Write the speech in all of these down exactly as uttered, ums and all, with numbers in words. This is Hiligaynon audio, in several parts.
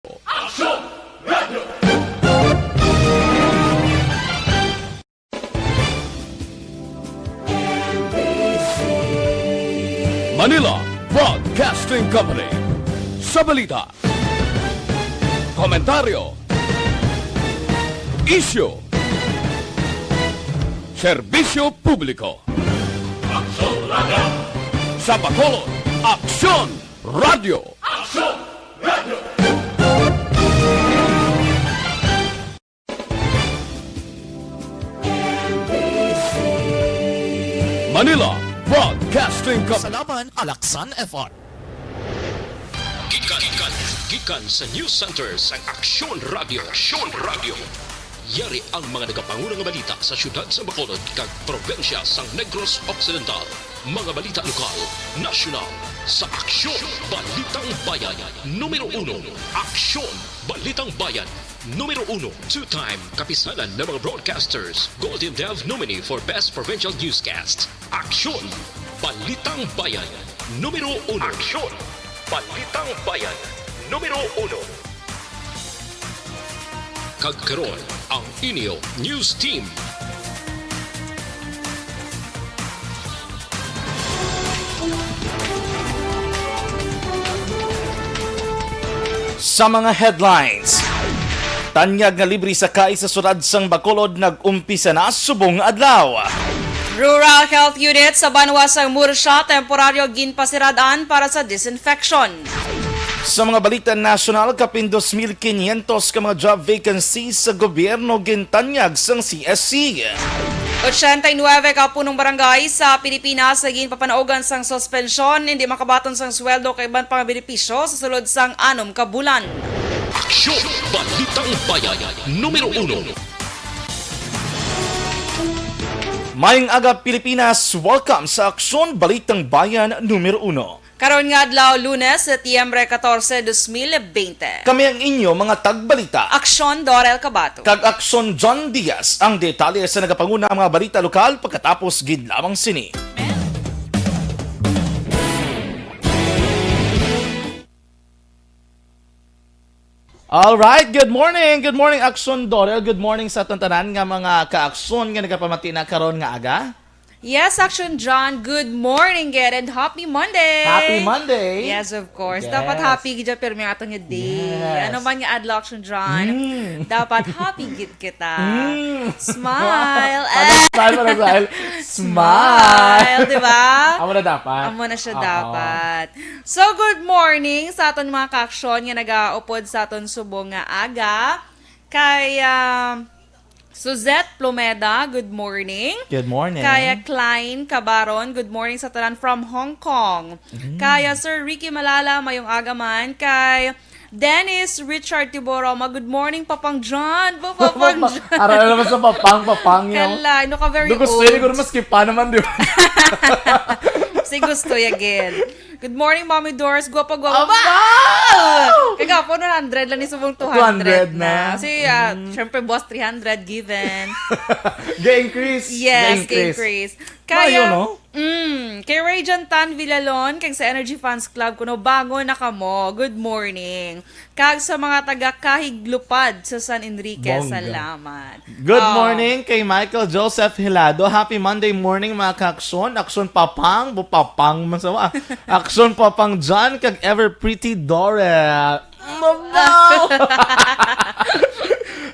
Aksyon Radio! Manila Broadcasting Company. Sa balita, komentaryo, isyu, serbisyo publiko. Aksyon Radio! Sa Bacolod, Aksyon Radio! Aksyon Radio! Manila Broadcasting Company. Salaman, Alaksan F R. Gikan, gikan, gikan sa News Center sang Aksyon Radio. Aksyon Radio. Yari ang mga nagapanguna nga balita sa siyudad sa Bacolod kag probinsya sang Negros Occidental. Mga balita lokal, nasyonal, sa Aksyon Balitang Bayan numero uno. Aksyon Balitang Bayan numero uno. Two-time kapisanan ng mga broadcasters, Golden Dove nominee for Best Provincial Newscast. Aksyon Balitang Bayan numero uno. Aksyon Balitang Bayan numero uno. Kag karon, ang inyo news team. Sa mga headlines, tanyag nga libre sakay sa siyudad sang Bacolod nag-umpisa na subong adlaw. Rural Health Unit sa banwa sang Murcia temporaryo ginpasirad-an para sa disinfection. Sa mga balita nasyonal, kapin dos mil quinientos ka mga job vacancies sa gobyerno gintanyag sang C S C. Ochenta y nuebe ka punong barangay sa Pilipinas nga ginpapanaugan sang suspensyon, hindi makabaton sang sweldo kag iban pang benepisyo sa sulod sang anom ka bulan. Aksyon Balitang Bayan numero uno. Mayong aga, Pilipinas. Welcome sa Aksyon Balitang Bayan numero uno. Karon nga adlaw, Lunes, Setyembre catorce, dos mil bente. Kami ang inyo mga tagbalita. Aksyon Dorel Cabato. Kag Aksyon John Diaz. Ang detalye sa nagapanguna nga mga balita lokal pagkatapos gid lamang sini. All right, good morning. Good morning, Aksyon Dorel. Good morning sa aton tanan nga mga ka-aksyon nga nagapamati na karon nga aga. Yes, Aksyon John. Good morning, gid, and happy Monday. Happy Monday. Yes, of course. Yes. Dapat happy gid, pero may aton nga day. Yes. Ano man nga adlaw, Aksyon John, Mm. dapat happy gid kita. Mm. Smile. Para smile, para smile. Smile, di ba? Amo na dapat. Amo na siya Oo. dapat. So, good morning sa aton mga ka-aksyon nga nagaupod sa aton subong nga aga. Kay, ah, Suzette Plomeda, good morning. Good morning. Kay Klein Cabaron, good morning sa tanan from Hong Kong. Mm. Kay Sir Ricky Malala, mayong aga man. Kay Dennis Richard Tiboroma, good morning, Papang John. Pa-, Papang John. Ara na naman sa Papang, Papang, yo. Kala, ano ka, very Doon gusto old. yun, siguro mas kipa naman, di ba? Si gusto, again. Good morning, Mommy Doris. Guwapa, guwapa. Aba! Wow! Kagapo, one hundred lang ni subong two hundred Two hundred na. na. Si, ah, Mm. syempre, boss, three hundred given. Ga-increase. Yes, Ga-increase. ga-increase. Maayo, Kaya, no? mm, kay Ray John Tan Villalon, kag sa Energy Fans Club, kuno, bangon na kamo. Good morning. Kag sa mga taga Kahig Lupad sa San Enrique, Bongga. salamat. Good Oh. morning kay Michael Joseph Hilado. Happy Monday morning, mga ka-aksyon. Aksyon Papang, bu-, Papang, masawa. Aksyon Papang John, kag ever pretty Dorel. Mabaw!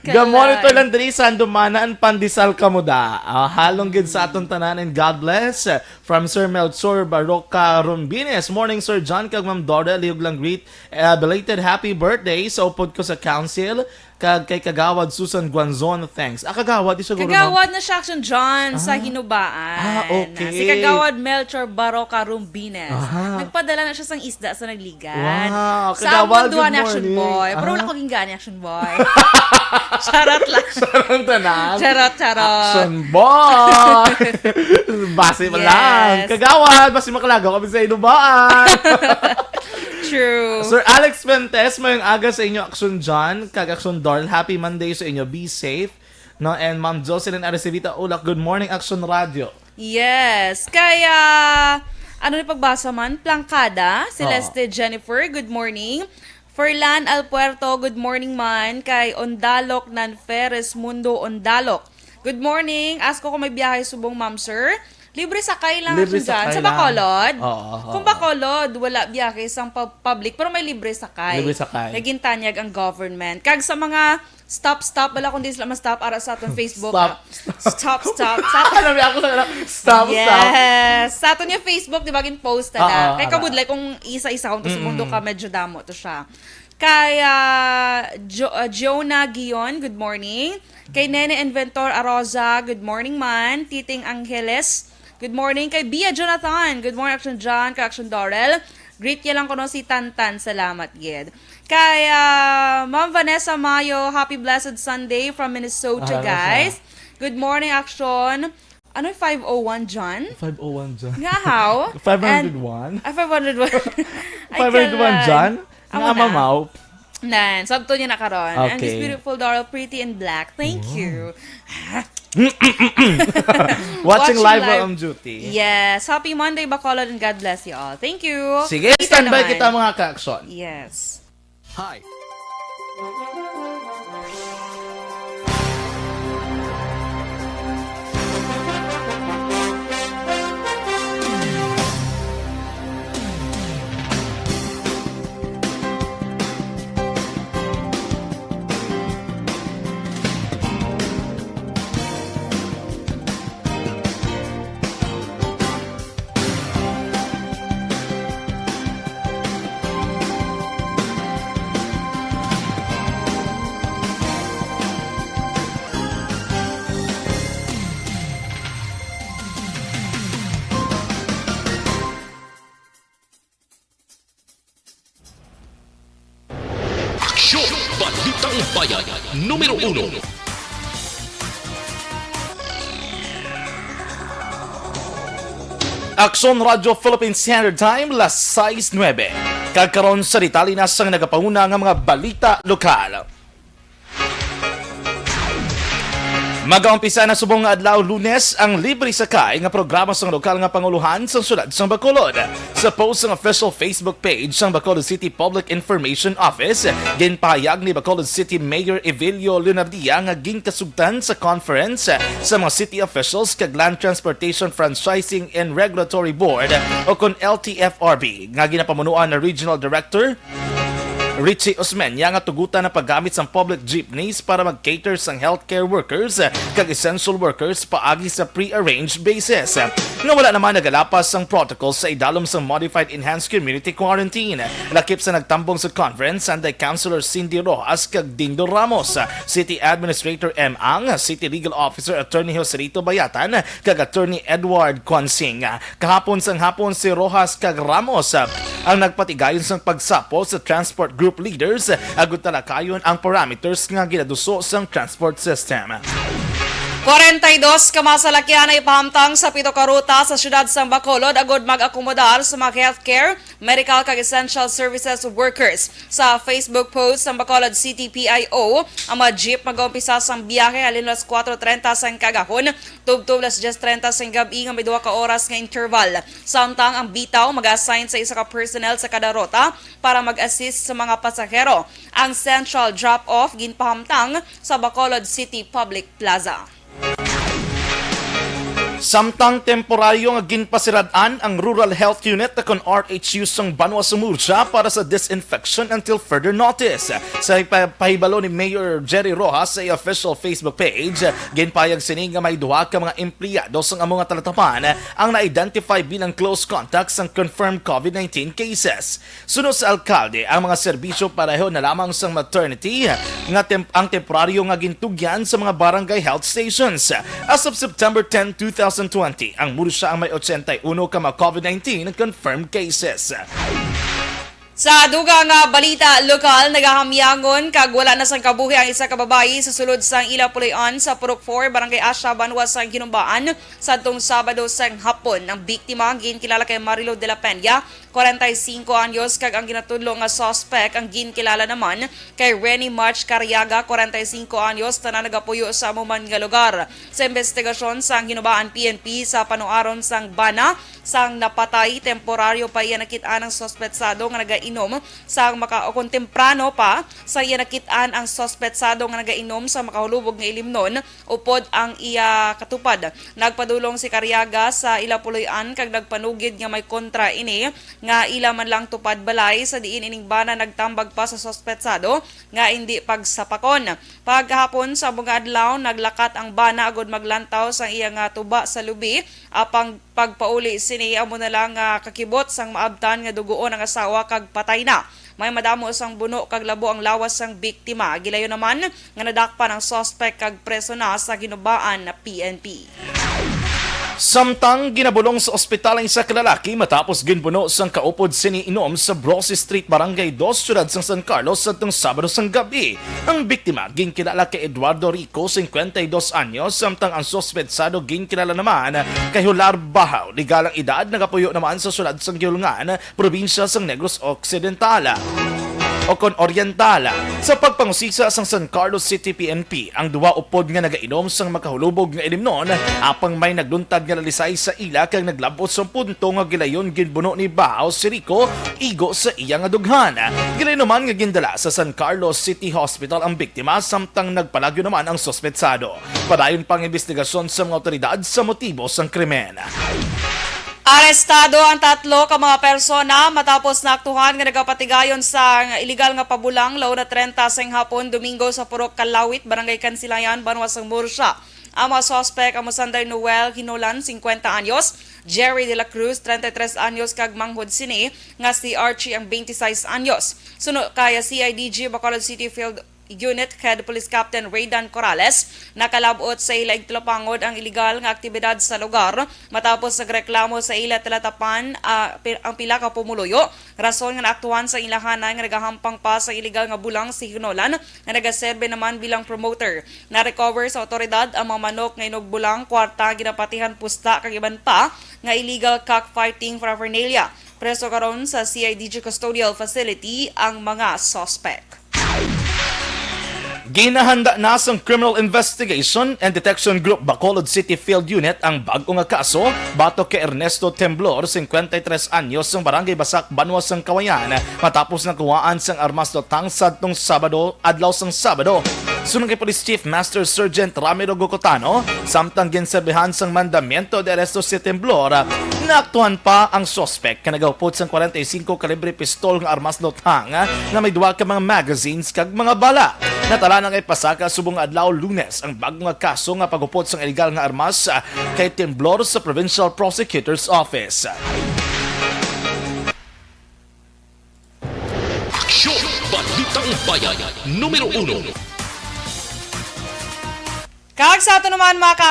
Good morning to Kalay. lang diri sa Handumanan, pandesal kamo da. Ah, halong gid sa aton tanan and God bless. From Sir Melchor Baroca Rombines. Morning, Sir John, kag Ma'am Dorel. Lihog lang greet. Eh, belated happy birthday sa upod ko sa council, kag kay Kagawad Susan Guanzon. Thanks. Ah, Kagawad, di siguro, Kagawad na siya, Action John, sa Ah. Hinubaan. Ah, okay. Si Kagawad Melchor Baroca Rumbines. Aha. Nagpadala na siya sang isda sa Nagligan. Wow, Sa Kagawad, amon, duha good ni Action morning. Boy. Pero Ah. wala ko gingani, Action Boy. Charot lang. Charot na lang. Charot, charot. Action Boy! Basi mo Yes. lang. Kagawad, basi makalagaw kami sa Hinubaan. True. Sir Alex Fuentes, mayong aga sa inyo, Action John, kag Action Dorel. Happy Monday sa inyo. Be safe. No, and Ma'am Jocelyn Arcevita Ulak, good morning, Action Radio. Yes. Kaya, ano ni pagbasa man? Plangkada, Celeste Oo. Jennifer, good morning. Ferlan Alpuerto, good morning man. Kay Ondalok nan Ferres Mundo Ondalok. Good morning. Ask ko kung may biyahe subong, ma'am, sir. Libre sakay lang Libre ang dyan. sakay Sa lang. Bacolod? Oo, oo. Kung Bacolod, wala biyahe sang pub-, public, pero may libre sakay. Libre sakay. May gintanyag ang government. Kag sa mga stop-stop, wala kundi sila ma-stop, ara sa aton Facebook. Stop. Stop, stop. Sa aton Ano, may ako sa stop, stop. Yes. Sa aton yung Facebook, di ba, gin-post na Oo, na. Kay ara. Kabudlay kung isa-isa, kung sa Mm-mm. mundo ka, medyo damo to siya. Kay, ah, Jo-, ah, Jonah Gion, good morning. Kay Nene Inventor Aroza, good morning man. Titing Angeles, good morning. Kay Bia Jonathan, good morning, Action John, kay Action Dorel. Greet niya lang kuno si Tantan. Salamat gid. Kay, ah, Ma'am Vanessa Mayo, happy blessed Sunday from Minnesota, Ah, guys. Good morning, Action. Ano yung five oh one John? Five oh one John. Nga, how? Five hundred one? And, ah, five hundred one. Ay, Five hundred one kalan. John? Amo Nga na. Mamaw. Nan, sabto niya na karon. And this Okay. beautiful Doral, pretty in black. Thank Wow. you. Watching Watching live while live. on duty. Yes. Happy Monday, Bacolod, and God bless you all. Thank you. Sige, Kita standby naman. kita, mga ka-action. Yes. Hi. Aksyon! Balitang Bayan, numero uno. Aksyon Radyo Philippine Standard Time, las sais nuebe. Kag karon sa detalye na sang nagapauna nga mga balita lokal. Magaumpisa na subong nga adlaw, Lunes, ang libre sakay nga programa sang lokal nga pangulohan sang siyudad sang Bacolod. Sa post sang official Facebook page sang Bacolod City Public Information Office, ginpahayag ni Bacolod City Mayor Evelio Leonardia nga ginkasugtan sa conference sa mga city officials kag Land Transportation Franchising and Regulatory Board, o kon L T F R B, nga ginapamunuan na Regional Director Richie Osmeña nga tugutan ang paggamit sang public jeepneys para mag-cater sang healthcare workers kag essential workers paagi sa pre-arranged basis, nga wala naman nagalapas sang protocol sa idalom sang modified enhanced community quarantine. Lakip sa nagtambong sa conference, anday Councilor Cindy Rojas kag Dindo Ramos, City Administrator M. Ang, City Legal Officer Attorney Joselito Bayatan, kag Attorney Edward Quansing. Kahapon sang hapon, si Rojas kag Ramos, ah, ang nagpatigayon sang pagsapo sa transport group leaders, ah, agud talakayon ang parameters nga ginaduso sang transport system. Kwarenta y dos ka mga salakyan ang ipahamtang sa pito ka ruta sa siyudad sang Bacolod agud mag-akomodar sa mga healthcare, medical kag essential services workers. Sa Facebook post sang Bacolod City P I O, ang mga jeep mag-umpisa sang biyahe halin alas kuwatro trenta sang kagahon tubtob alas diyes trenta sang gab-i, nga may duha ka oras nga interval. Samtang ang bitaw mag-assign sa isa ka personnel sa kada ruta para mag-assist sa mga pasahero. Ang central drop-off ginpahamtang sa Bacolod City Public Plaza. Samtang temporaryo nga ginpasirad-an ang Rural Health Unit kon R H U sang banwa sa Murcia para sa disinfection until further notice. Sa ipa-, pahibalo ni Mayor Jerry Rojas sa iya official Facebook page, ginpahayag sini nga may duha ka mga empleyado sang amo nga talatapan ang na-identify bilang close contacts sang confirmed COVID nineteen cases. Suno sa alkalde, ang mga serbisyo pareho na lamang sang maternity nga temp-, ang temporaryo nga gintugyan sa mga barangay health stations. As of September ten, two thousand twenty, ang Murcia ang may ochenta y uno ka mga COVID nineteen confirmed cases. Sa dugang nga balita lokal, nagahamyangon kag wala na sang kabuhi ang isa ka babayi sa sulod sang ila puloy-on sa Purok four, Barangay Asia, banwa sang Ginumbaan, sadtong Sabado sang hapon. Ang biktima ginkilala kay Marilo de la Peña, kwarenta y singko anyos, kag ang ginatudlo nga suspect ang ginkilala naman kay Renny March Cariaga, kwarenta y singko anyos, tanan nagapuyo sa amo man nga lugar. Sa investigasyon sang Hinubaan P N P sa panuaron sang bana sang napatay, temporaryo pa iya nakit-an ang suspetsado nga nagainom sang maka-, o kon temprano pa sa iya nakit-an ang suspetsado nga nagainom sa makahulubog nga ilimnon upod ang iya katupad. Nagpadulong si Cariaga sa ila puloy-an kag nagpanugid nga may kontra ini nga ila man lang tupad balay, sa diin ining bana nagtambag pa sa suspetsado nga indi pagsapakon. Paghapon sa mga adlaw, naglakat ang bana agud maglantaw sang iya nga tuba sa lubi, apang pagpauli sini amo na lang nga kakibot sang maabtan nga dugoon ang asawa kag patay na. May madamo sang buno kag labo ang lawas sang biktima. Gilayon naman nga nadakpan ang suspek kag preso na sa Hinubaan P N P. Samtang ginabulong sa ospital ang isa ka lalaki matapos ginbuno sang kaupod sini inom sa Brose Street, Barangay Dos, siyudad sang San Carlos, sadtong Sabado sang gab-i. Ang biktima ginkilala kay Eduardo Rico, singkwenta y dos anyos, samtang ang suspetsado ginkilala naman kay Hular Bahaw. Legal ang edad, nagapuyo naman sa siyudad sang Gihulngan, probinsya sang Negros Occidental o kon Oriental. Sa pagpangusisa sang San Carlos City P N P, ang duha upod nga nagainom sang makahulubog nga ilimnon, apang may nagluntad nga lalisay sa ila kag naglab-ot sa punto nga gilayon ginbuno ni Bahaw si Rico igo sa iya nga dughan. Gilayon naman nga gindala sa San Carlos City Hospital ang biktima, samtang nagpalagyo naman ang suspetsado. Padayon pa ang investigasyon sa mga awtoridad sa motibo sang krimen. Arestado ang tatlo ka mga persona matapos naaktuhan nga nagapatigayon sa iligal nga pabulang, launa trenta sang hapon, Domingo, sa Purok Kalawit, Barangay Kansilayan, banwa sang Murcia. Ang mga suspek amo sanday Noel Hinolan, singkwenta anyos, Jerry de la Cruz, treinta y tres anyos, kag manghod sini nga si Archie, ang twenty-six anyos. Suno kay C I D G Bacolod City Field Unit Head Police Captain Raydan Corrales, nakalab-ot sa ila igtulapangod ang iligal nga aktibidad sa lugar matapos nagreklamo sa ila talatapan, ah, pi-, ang pila ka pumuluyo, rason nga naaktuhan sa ilahanay nga nagahampang pa sa iligal nga bulang si Hinolan nga nagaserbe naman bilang promoter. Na-recover sa awtoridad ang mga manok nga inugbulang, kwarta, ginapatihan, pusta, kag iban pa nga illegal cockfighting paraphernalia. Preso karon sa C I D G Custodial Facility ang mga suspek. Ginahanda na sang Criminal Investigation and Detection Group Bacolod City Field Unit ang bag-o nga kaso batok kay Ernesto Temblor, singkwenta y tres anyos, sang Barangay Basak, Banwa sang Kawayan, matapos nakuhaan sang armas lutang sadtong Sabado, adlaw sang Sabado. Suno kay Police Chief Master Sergeant Ramiro Gocotano, samtang ginserbihan sang mandamiento de arresto si Temblor, naaktuhan pa ang suspek nga nagahupot sang kwarenta y singko kalibre pistol nga armas lutang nga may duha ka mga magazines kag mga bala. Natala na nga ipasaka subong nga adlaw, Lunes, ang bag-o nga kaso nga paghupot sang iligal nga armas, ah, kay Temblor sa Provincial Prosecutor's Office. Aksyon! Balitang Bayan, numero uno. Kag sa ato naman, mga ka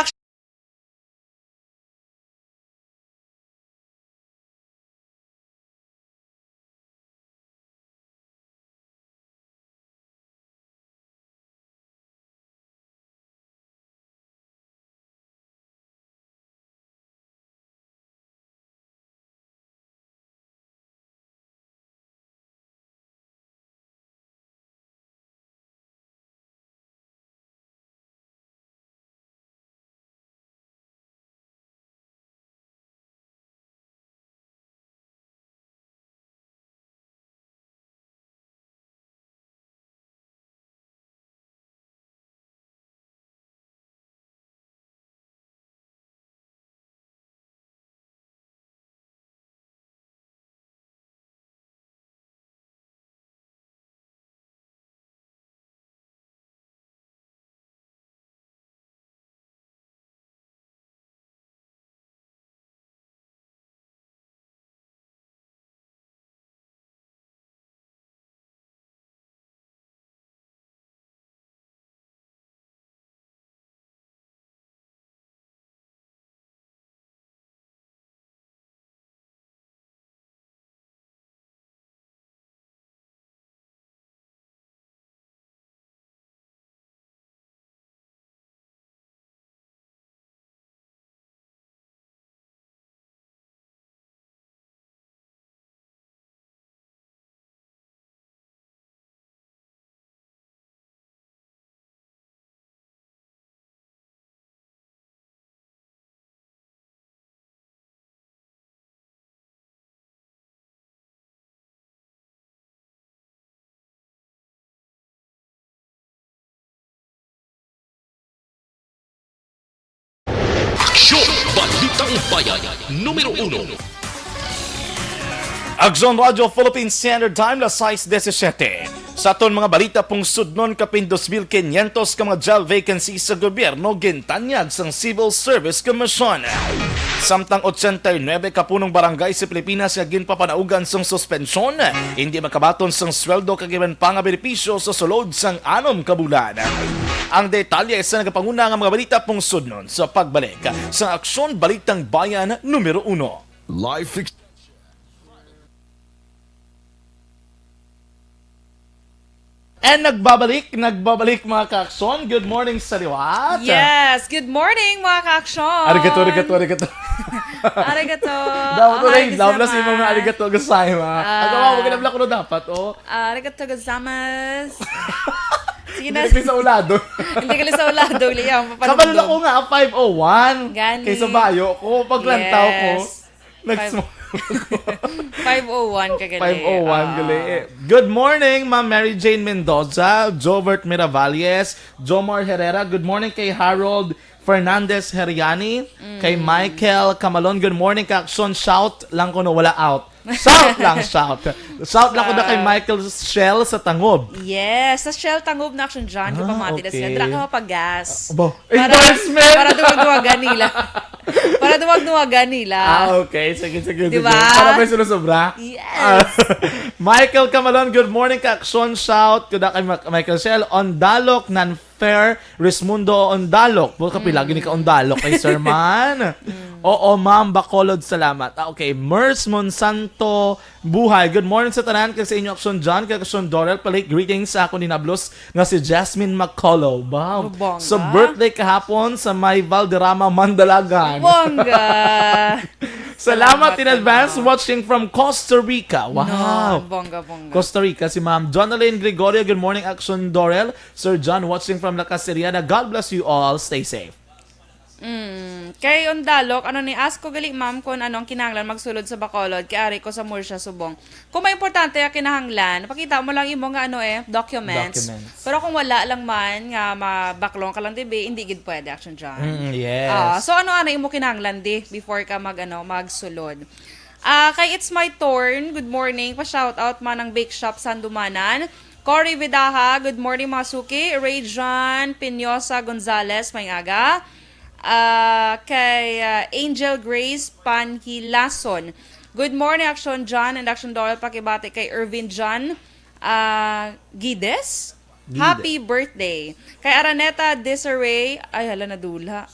Taumbayan numero uno. Aksyon Radyo Philippine Standard Time, las sais disisiyete. Sa aton mga balita pungsodnon, kapin dos mil quinientos ka mga jail vacancies sa gobyerno gintanyag sang Civil Service Commission. Samtang ochenta y nuebe ka punong barangay sa Pilipinas nga ginpapanaugan sang suspensyon, hindi makabaton sang sweldo kag iban pa nga benepisyo sa sulod sang anom ka bulan. Ang detalye sa nagapanguna nga mga balita pungsodnon sa pagbalik sa Aksyon Balitang Bayan numero uno. Life ex- And nagbabalik, nagbabalik, mga kaaksyon. Good morning sa liwat. Yes, good morning, mga kaaksyon. Arigato, arigato, arigato. Arigato. Dapat Ohayo wala yung love na sa gozaimasu. Mga arigato gozaimasu. Ah. Ang gawa mo, ginabla ko na dapat, oh. Arigato gozaimasu. Sige na. Hindi ka sa ulado. Hindi ka sa ulado, Liam. Papanugdog. Kabalo na ko nga, five oh one. Gani. Kaysa bayo ko, paglantaw ko. Yes. Next Five- mo. Five oh one ka gali. Five oh one Ah. gali. Good morning, Ma'am Mary Jane Mendoza, Jovert Miravalles, Jomar Herrera. Good morning kay Harold Fernandez Heriani, Mm. kay Michael Camalon. Good morning, Kakson. Shout lang kuno wala out. Shout lang, shout. Shout lang ko na kay Shout. Michael Shell sa Tangob. Yes, sa Shell Tangob na Action John, Ah, kapamati na sila. okay. Dira ka mapagas. Abo, Para, endorsement! para duwag-duwagan nila. Para duwag-duwagan nila. Ah, okay. Sige, sige, Di sige. ba? Para may sumusobra. Yes. Ah, Michael Camalon, good morning, Kakson. Shout. Kuda kay Ma-, Michael Shell. Ondalok, Nanfer, Rismundo Ondalok. Buka pila, Mm. gini ka Ondalok kay Sir Man. Mm. Oo, ma'am, Bacolod, salamat. Ah, okay. Mers Monsanto, Buhay. Good morning sa tanan, kag sa inyo, Action John, kag Action Dorel. Palate greetings sa akon ni Nablos nga si Jasmine McCullough. Wow. Oh, bongga. Sa birthday kahapon sa may Valderrama, Mandalagan. Bongga. Salamat Salamat in advance, sa mga watching from Costa Rica. Wow. No, bongga, bongga. Costa Rica, si Ma'am Jonalyn Gregorio. Good morning, Action Dorel. Sir John, watching from La Caseriana. God bless you all. Stay safe. Mm. Kay Ondalok, ano ni, ask ko gali, ma'am, kung ano ang kinahanglan magsulod sa Bacolod, kay ari ko sa Murcia, Subong. Kung may importante nga kinahanglan, pakita mo lang imo nga, ano, eh, documents. Documents. Pero kung wala lang man, nga mabaklong ka lang, di ba, hindi gid pwede, Action John. Mm, yes. Ah, so, ano, ano imo kinahanglan, di, before ka mag, ano, magsulod? Ah, kay It's My Turn, good morning. Pa-shoutout man ang Bake Shop Sandumanan. Cory Vidaja, good morning, mga suki. Ray John Pinosa Gonzalez, may aga. Ah, kay, ah, Angel Grace Panhilason. Good morning, Action John and Action Doral. Pakibati kay Ervin John, ah, Gides. Gides. Happy birthday. Kay Araneta Desiree, ay, hala, nadula.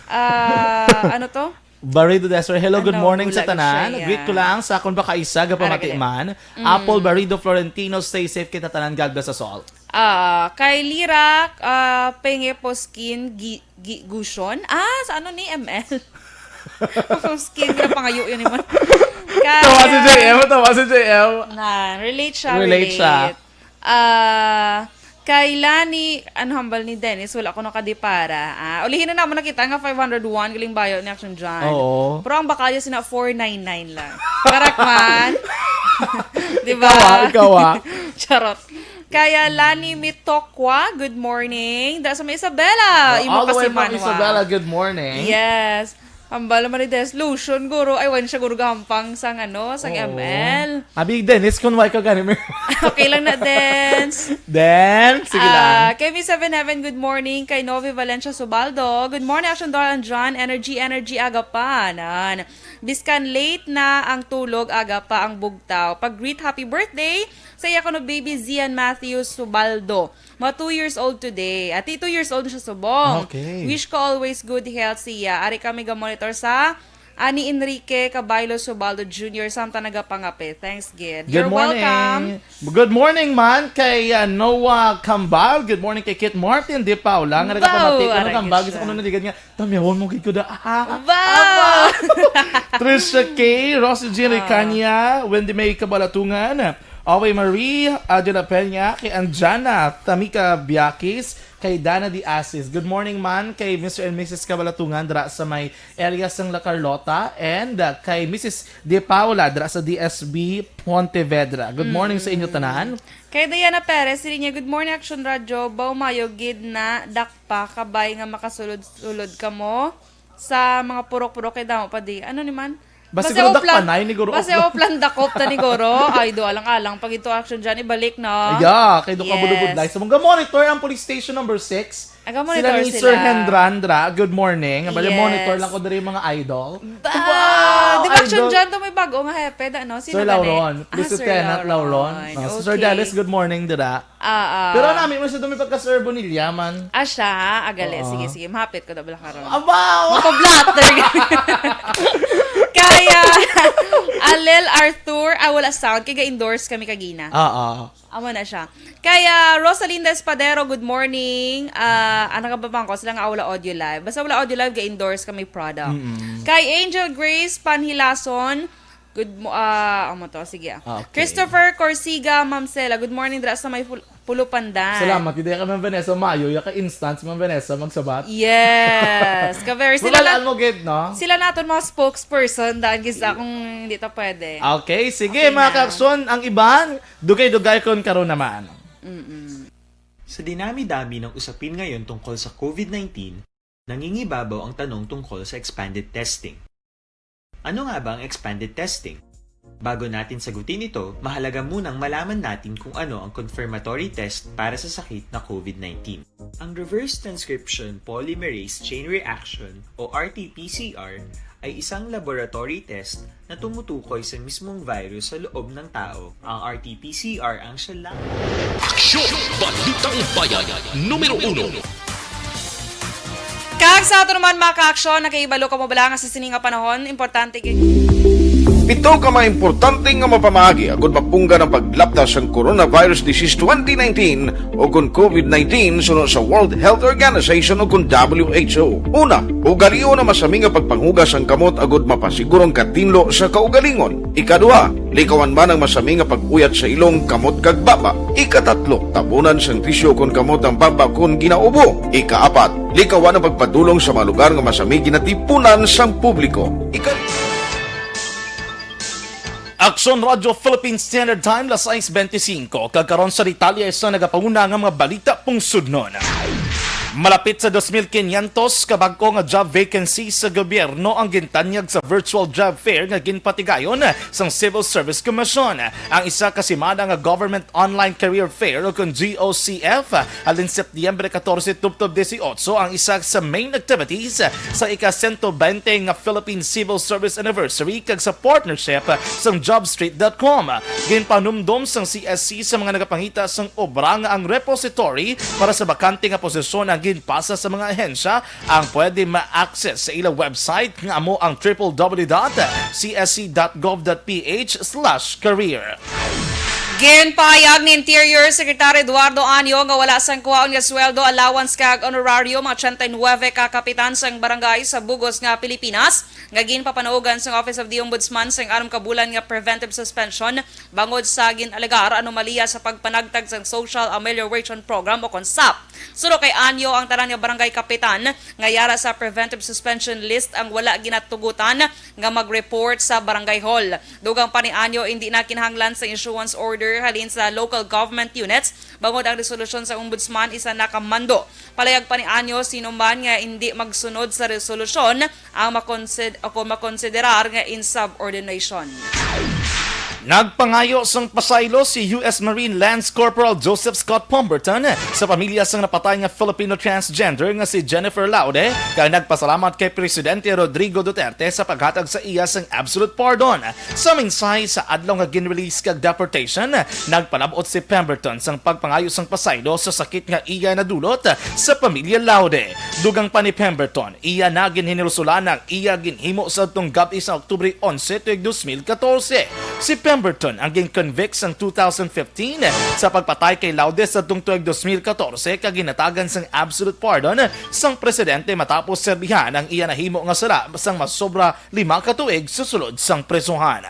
Ah, ano to? Barido Desiree, hello, good Ano, morning sa bulag tanan. Siya, Greet ko yeah. lang sa akon ba kaisa, Ara, gapamati gali. Man. Mm. Apple Barido Florentino, stay safe kita tanan. God bless us all. Ah, kay Lira, ah, Penge Poskin, Gi-, Gi-, Gushon? Ah, sa ano ni M L? Poskin, yung pangayo yun, man. Kay, Tawa si ah, J M, tawa si J M. Na, relate siya, Relate siya. relate. Ah, kay Lani, ano hambal ni Dennis, wala ko nakadipara. Ah, ulihin na naman nakita nga five hundred one, galing bayo ni Action John. Oo. Pero ang bakalya sina four nine nine lang. Karakman. Di ba? Ikaw, ah, ikaw, ah. Charot. Kaya Lani Mitokwa, good morning. Da sa may Isabela. Oh, Imo all the way kasi from manwa. Isabela, good morning. Yes. Hambal naman ni Des, lotion, guro. Ay, wan siya, guro, gahampang sang, ano, sang Oo. M L. Abi, Dennis, kung why ka gani, may Okay lang na, Dens. Dens, sige Ah, lang. Kay Miss Seven Heaven, good morning. Kay Novi Valencia Subaldo, good morning, Action Doral and John. Energy, energy, aga pa. Nan. Biskan late na ang tulog, aga pa ang bugtaw. Pag-greet happy birthday sa iya kuno baby Zian Matthews Subaldo. Mga two years old today. Ati, two years old na siya subong. Okay. Wish ko always good health siya. Ari kami ga-monitor sa Ani Enrique Cabaylo Subaldo Junior samtang nagapangape. Thanks, gid. Good You're morning. Welcome. Good morning man kay, ah, Noah Cambal. Good morning kay Kit Martin De Paula nga Wow, nagapamati. Ano arang Cambal? Gusto ko siya. Na naligan nga. Tamyawon mo gid ko da. Ah, ah, Wow! ah, ah. Trisha K, Rosie Jean Ah. Ricania, Wendy May Kabalatungan, Awe Marie, ah, de la Peña, kay Anjana, Tamika Biakis, kay Dana de Asis. Good morning man kay Mister and Missus Kabalatungan dira sa may area sang La Carlota, and, ah, kay Missus De Paula dira sa D S B Pontevedra. Good morning sa inyo Mm. tanan. Kay Diana Perez, siling niya, "Good morning, Action Radio. Baw mayo gid na dakpa kabay nga makasulod-sulod kamo." Sa mga purok-purok kay damo pa di. Ano ni man? Basi Basi siguro Oplan-, dakpanay ni Guro basi Oplan. Oplan dakop ta ni Guro. Ay, do alang-alang pag ito action dyan, ibalik na. Yeah, kay do ka Yes. Bulubudlay. So, mga monitor ang police station number six. Aga-monitor Sila ni sila. Sir Hendra Andra. Good morning. Abali, Yes. monitor lang ko diri mga idol. Ba, Wow, di ba action idol. dyan? Ito may bago nga hepe, da, no? Sino Sir ba ni? Lauron. Ah, Police Sir Lieutenant Lauron. Lauron. No, si Sir Okay. Dallas, good morning, dira. Ah, ah. Pero nami mo siya dumi pagka-Sir Bonilla man. Ah, siya. Agali. Oo. Sige, sige. Mahapit ko, double karon. Abaw! Makublat. Kaya, Alel Arthur, ah, wala sound. Kaya ga-endorse kami kagina. Oo. Amo na siya. Kaya Rosalinda Espadero, good morning. Ah, ang nakababang ko, sila nga wala audio live. Basta wala audio live, ga-endorse kami product. Kay Angel Grace Panhilason, good mo ah, amo to, sige. Ah. Ah, okay. Christopher Corsiga Mamsela, good morning dira sa may Pul- Pulupandan. Salamat. Hindi ka man Vanessa Mayo. Yaka instance man Vanessa magsabat. Yes. Ka-very sila Mabalaan na, mo gid, no? sila naton mga spokesperson daan gisa kung hindi ta pwede. Okay, sige, Okay mga na. kaakson, ang iban, dugay-dugay kon karon naman. Sa dinami-dami ng usapin ngayon tungkol sa COVID nineteen, nangingibabaw ang tanong tungkol sa expanded testing. Ano nga ba ang expanded testing? Bago natin sagutin ito, mahalaga munang malaman natin kung ano ang confirmatory test para sa sakit na COVID nineteen. Ang reverse transcription polymerase chain reaction o R T P C R ay isang laboratory test na tumutukoy sa mismong virus sa loob ng tao. Ang R T P C R ang siya lang. Aksyon! Balitang Bayan, numero uno. Kag sa ato naman, mga ka-aksyon, nakahibalo ka mo bala nga sa sini nga panahon, importante kay Pito ka mga importante nga mapamaagi agud mapunggan ang paglapta sang coronavirus disease twenty nineteen o kon COVID nineteen suno sa World Health Organization o kon W H O. Una, ugalion ang masami nga pagpanghugas sang kamot agud mapasiguro ang katinlo sa kaugalingon. Ikaduha, likawan man ang masami nga pag-uyat sa ilong, kamot kag baba. Ikatatlo, tabunan sang tisyo kon kamot ang baba kon ginaubo. Ikaapat, likawan ang pagpadulong sa mga lugar nga masami ginatipunan sang publiko. Ika- Aksyon Radyo Philippine Standard Time, las sais bente singko. Kag karon sa detalye sa nagapauna nga mga balita pungsudnon. Malapit sa dos mil quinientos ka bag-o nga job vacancy sa gobyerno ang gintanyag sa virtual job fair nga ginpatigayon sang Civil Service Commission. Ang isa ka semana nga government online career fair o kon G O C F halin Setyembre katorse tubtob disiotso ang isa sa main activities sa ika sento bente nga Philippine Civil Service Anniversary kag sa partnership sang jobstreet dot com. Ginpanumdom sang C S C sa mga nagapangita sang obra nga ang repository para sa bakante nga posisyon ang ginpasa sa mga ahensya ang pwede ma-access sa ila website nga amo ang triple W dot C S C dot gov dot P H slash career. Ginpahayag ni Interior Secretary Eduardo Anyo nga wala sang kuhaon nga sweldo, allowance kag honorarium ang ochenta y nuebe ka kapitan sang barangay sa bugos nga Pilipinas nga ginpapanaugan sang Office of the Ombudsman sang anom ka bulan nga preventive suspension bangod sa gin-alegar anomalya sa pagpanagtag sang Social Amelioration Program o kon sap. Suno kay Anyo, ang tanan nga barangay kapitan nga yara sa preventive suspension list ang wala ginatugutan nga mag-report sa barangay hall. Dugang pa ni Anyo, hindi na kinahanglan sa issuance order halin sa local government units bangod ang resolusyon sa ombudsman isa na ka mando. Palayag pa ni Anyo, sino man nga hindi magsunod sa resolusyon ang makonsid-, o kon makonsiderar nga insubordination. Nagpangayo sang pasaylo si U S Marine Lance Corporal Joseph Scott Pemberton sa pamilya sang napatay nga Filipino transgender nga si Jennifer Laude, kag nagpasalamat kay Presidente Rodrigo Duterte sa paghatag sa iya sang absolute pardon. Sa mensahe sa adlaw nga gin-release kag deportation, nagpalab-ot si Pemberton sang pagpangayo sang pasaylo sa sakit nga iya nadulot sa pamilya Laude. Dugang pa ni Pemberton, iya na ginhinulsolan ang iya ginhimo sa adtong gab-i sa Oktubre onse tuig dos mil katorse. Si Pemberton ang gin-convict sang two thousand fifteen sa pagpatay kay Laude sa adtong tuig dos mil katorse kag ginhatagan sang absolute pardon sang presidente matapos serbihan ang iya nahimo nga sala sang masobra lima ka tuig sa sulod sang prisohan.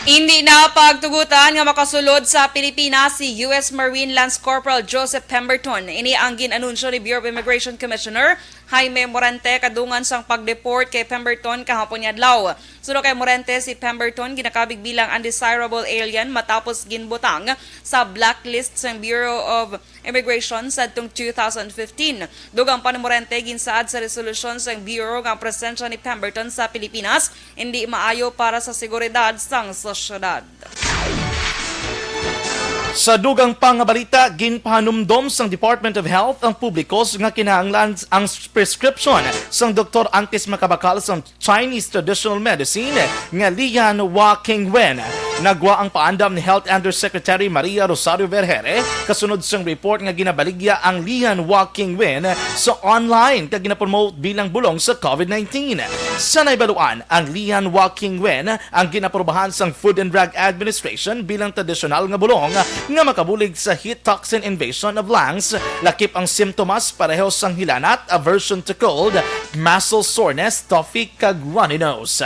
Hindi na pagtugutan nga makasulod sa Pilipinas si U S Marine Lance Corporal Joseph Pemberton. Ini ang gin-anunsyo ni Bureau of Immigration Commissioner Jaime Morante kadungan sang pag-deport kay Pemberton kahapon nga adlaw. Suno kay Morente, si Pemberton ginakabig bilang undesirable alien matapos ginbutang sa blacklist sang Bureau of Immigration sadtong two thousand fifteen. Dugang pa ni Morente, ginsaad sa resolusyon sang Bureau nga ang presensya ni Pemberton sa Pilipinas indi maayo para sa seguridad sang sosyedad. Sa dugang pa nga balita, ginpahanumdom sang Department of Health ang publiko nga kinahanglan ang prescription sang doktor antes makabakal sang Chinese traditional medicine nga Lian Hua King Wen. Nagwa ang paandam ni Health Undersecretary Maria Rosario Vergeire kasunod sang report nga ginabaligya ang Lian Hua King Wen sa online kag ginapromote bilang bulong sa COVID nineteen. Sa naibaluan, ang Lian Hua King Wen ang ginaprobahan sang Food and Drug Administration bilang tradisyonal nga bulong nga makabulig sa heat toxin invasion of lungs, lakip ang simptomas pareho sang hilanat, aversion to cold, muscle soreness, toothache, kag runny nose.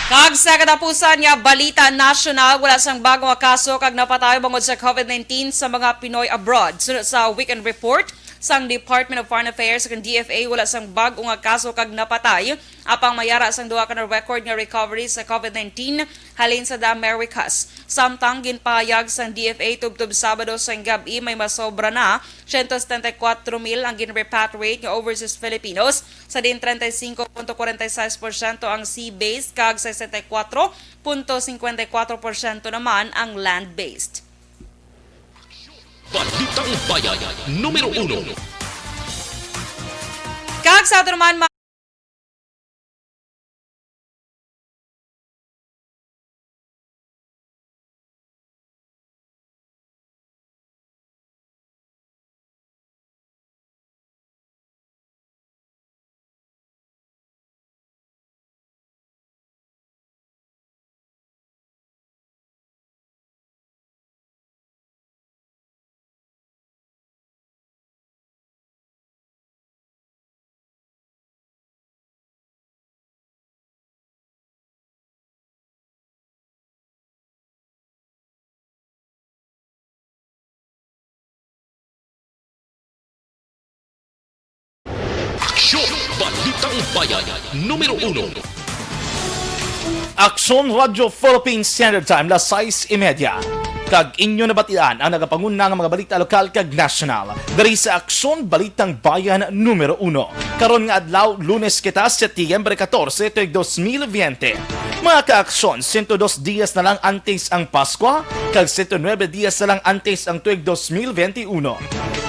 Kag sa katapusan nga balita nasyonal, wala sang bag-o nga kaso kag napatay bangod sa COVID nineteen sa mga Pinoy abroad. Suno sa weekend report sang Department of Foreign Affairs kag D F A, wala sang bag-o nga kaso kag napatay, apang may ara sang duha ka na record nga recovery sa COVID nineteen halin sa The Americas. Samtang ginpahayag sang D F A, tubtob Sabado sang gab-i, may masobra na siyento setenta y kuwatro mil ang gin-repatriate nga overseas Filipinos, sa diin treinta y cinco punto cuarenta y seis porsyento ang sea-based kag sesenta y kuwatro punto cincuenta y kuwatro porsyento naman ang land-based. Balitang Bayan numero uno. Kag sa ato naman, Aksyon! Balitang Bayan numero uno. Aksyon Radyo Philippine Standard Time, las sais y media. Kag inyo nabatian ang nagapanguna nga mga balita lokal kag nasyonal diri sa Aksyon Balitang Bayan numero uno. Karon nga adlaw, Lunes kita, Setyembre katorse, tuig dos mil biyente. Mga kaaksyon, sento dos dias na lang antes ang Paskwa, kag sento nuebe dias na lang antes ang tuig dos mil benti uno.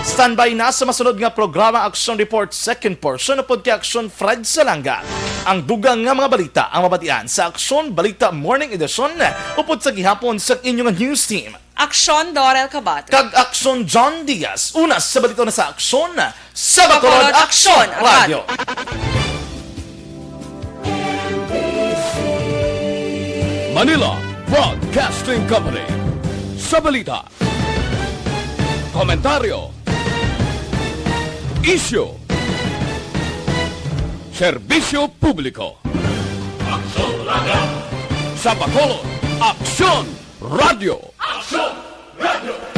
Standby na sa masunod nga programa, Aksyon Report Second Portion, upod kay Aksyon Fred Salanga. Ang dugang nga mga balita ang mabatian sa Aksyon Balita Morning Edition, upod sa gihapon sa inyo nga news team. Aksyon Dorel Cabato. Kag Aksyon John Diaz. Una sa balita na sa Aksyon sa Bacolod Aksyon Radyo. Manila Broadcasting Company. Sa balita, komentaryo, isyu, serbisyo publiko. Aksyon Radyo. Sa Bacolod, Aksyon Radyo. Aksyon Radyo.